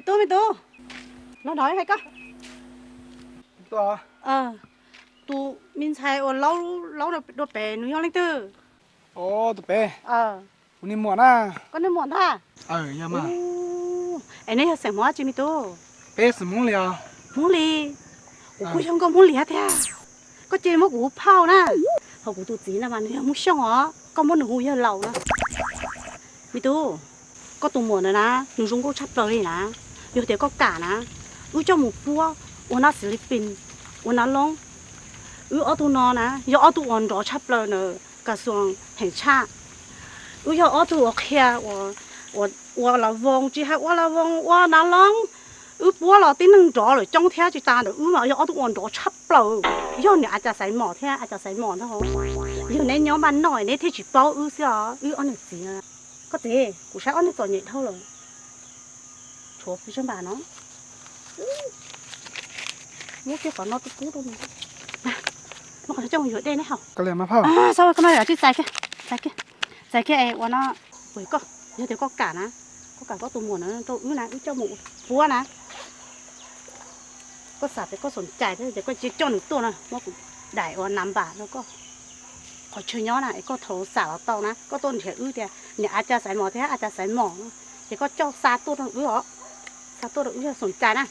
Tub, me tub, los no hais koj. Tus me ntxhais uas laub laub dua pem nws yog leej twg? Tus pem, kuv niag muam na. Koj niag muam ntag. Es neb yog xeem Hmoob dab tsi me tub? Peb xeem Hmoob Lis os. Hmoob Lis? Kuv kuj yog nkauj Hmoob Lis thiab. Koj cia li muab kuv hu phauj na. Ho kuv tus txiv no mas nws yog Hmoob Xyooj os, koj muab nws hu yawg laus na. Me tub, koj tus muam ntawd na, nws zoo nkauj tshaj plaws li na. Yog tias koj kam na, wb coj mus puab ua nab xis li pin, ua nab loob. Wb ob tug no na yog ob tug uas nrov tshaj plaws ntawm kas xuas heem tshaj. Wb yog ob tug uas qhia ua la voos, tsis hais ua la voos, ua nab loob. Wb puab los tib neeg nrov lawm coob thiab, tsis tas ntawd wb mas yog ob tug uas nrov tshaj plaws. Yog niam a cas xaiv mom thiab a cas xaiv mom ntag. Yog neb nyob npaj noj neb thiaj tsis paub wb xwb os, wb ob niam txiv. Koj txiv, kuv saib ob niag txom nyem dhau lawm. Tshuav pes tsawg npam no. Muab kiag qhov no rau kuv rau. Muab qhov no coj mus yuav dej neb haus. Txais kiag, txais kiag es ua no, ua koj, yog tias koj kam na, koj kam koj tus muam na rau wb na, wb coj mus puab na. Koj xav tias koj xoom cai thiab ces koj cia coj nws tuaj na, muab kuv daim ua nam npam rau koj qhov chaw nyob na, es koj thaum xam los tau na, koj tuaj nrhiav wb tias niam a cas xaiv mom thiab a cas xaiv mom, ces koj coj xa tuaj rau wb os, xa tuaj rau wb yog xoom cai na.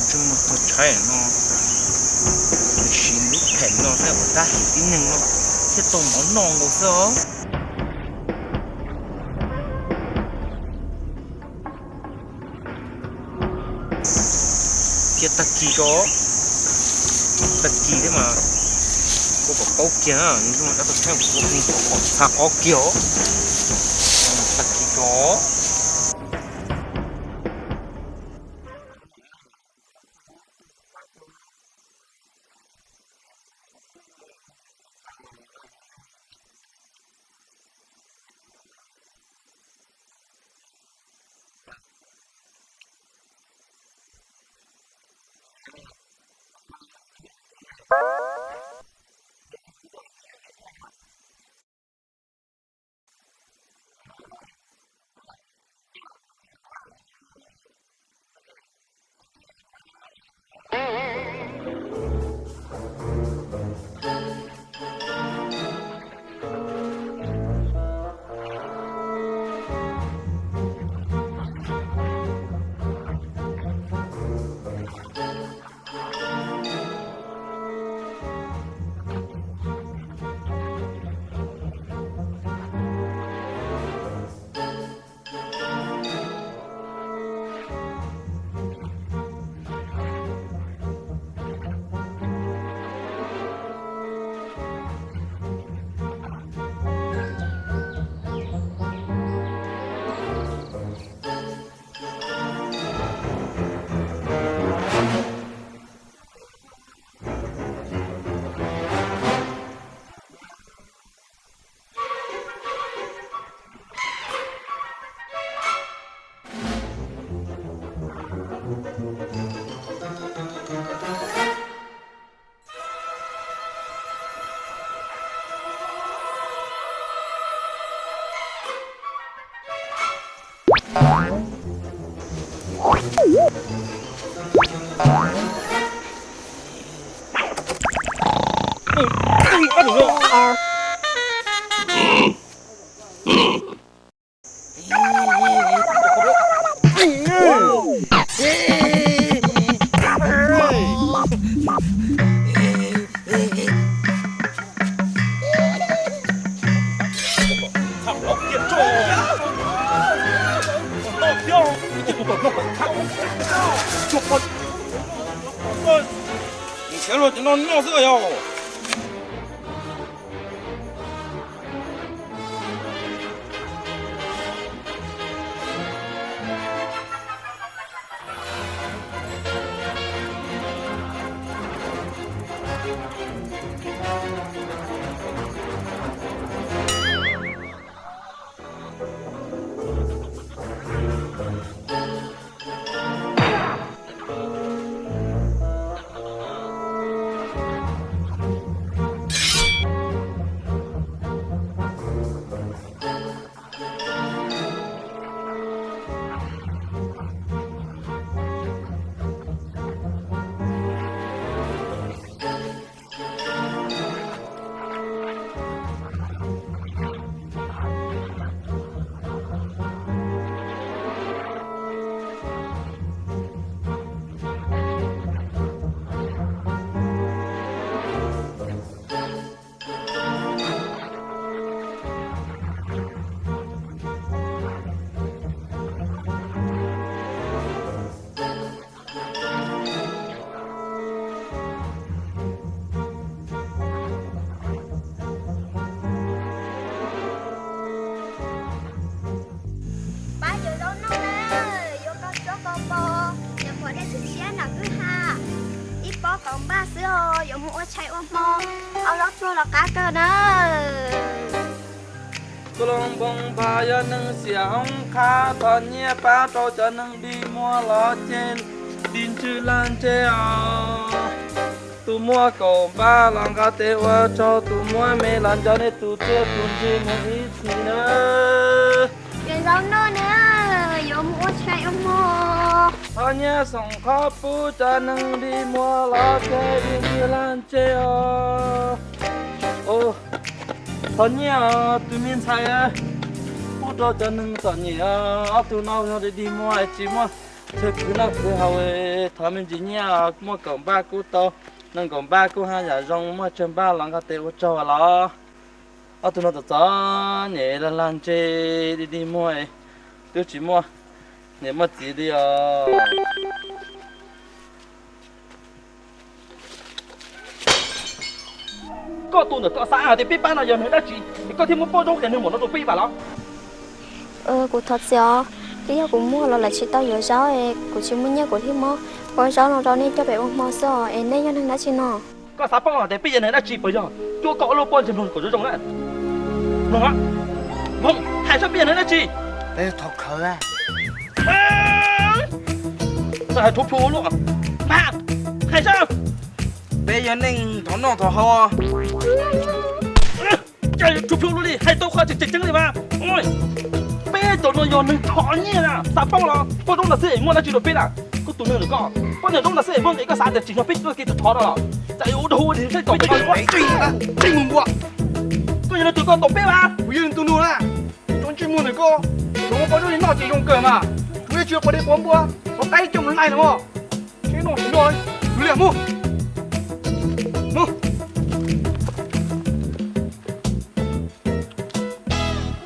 Ntseeg mus tog tshaib no, siv lub phem no thiab ua dab tsi tib neeg no thiaj tau mov noj nkaus xwb os. Thiab tag kis tso, tag kis thiab mas kuv kom paub kiag, nws tau tshaib kuv kom txha qhov kiag os. Tag kis tso. Nws khiav los ces no noj xwb yog. Pab yuav zaub noj na, yuav koj tsuab koj po, yuav pom dej tshwm siab nram kwj ha. Ib pob kaum npaj xwb os, yuav mus ua tshais ua hmo, ob zaub tsuag los qab kawg na. Kuv loo npoo npha yog neeg xiam hoob qhab, thov nyiaj pab rau cov neeg dig muag los ceg dig ntswg lag ntseg os. Tus muaj kaum npaj los nqa tes ua tsaug, tus muaj me los nco nej tus txiaj tus ntsig mus ib txhis na. Yuav zaub noj na, yuav mus ua tshais ua hmo. Thov nyiaj xoom qhob pub cov neeg dig muag los ceg dig ntswg lag ntseg os. Thov nyiaj tus me ntxhais pub rau cov neeg txom nyem, ob tug no yog dig muag tsis muaj chaw khwv noj khwv haus. Thov me ntsis nyiaj, muaj kaum npaj kuj tau, nees nkaum npaj kuj haj yam zoo, muaj tsawg npaj los nqa tes ua tsaug los. Ob tug no txom txom nyem lag lag ntseg dig dig muag, twb tsis muaj niam muaj txiv li os. Koj tus ntawm koj xav hais tias peb pab no yog neeg dab tsi es koj thiaj muab pob zaub qias neeg maum no rau peb ib vas los? Kuv thov txim os, twb yog kuv muag los lawv tsis tau yuav zaub es kuv tsis muaj nyiaj kuv thiaj muab pob zaub no rau nej coj pem ua hmo xwb os, es nej yog neeg dab tsi no? Koj xav paub hais tias peb yog neeg dab tsi puas yog? Cuab koj ua lub pob ntseg mloog kom zoo zoo na. Mloog, hais saib peb yog neeg dab tsi? Peb thov khawv. Hais rhuav plhu luaj. Hais saib. Peb yog neeg thov noj thov haus. Cas yuav rhuav plhu luaj li, hais tau qhov tseem tseem ceeb li mas. Peb cov no yog neeg thov nyiaj na, xav paub los pob zaub no xwb es muaj dab tsi rau peb na. Koj tus neeg ntawm koj, pob zaub no xwb es muaj nqis koj xav tias tsim nyog peb tuaj kev thov no los? Cas yuav ua dog ua dig saib tau peb. Koj yog leej twg koj tom peb mas? Kuv yog leej twg no na? Cov ntsej muag ntawm koj, tsuas muaj pob zaub li noj ces zoo kawg mas. Kuv yeej tsis yog quav dej quav npua, quav qaib coj mus laij no. Tsis noj tsis noj, kuv liam mus.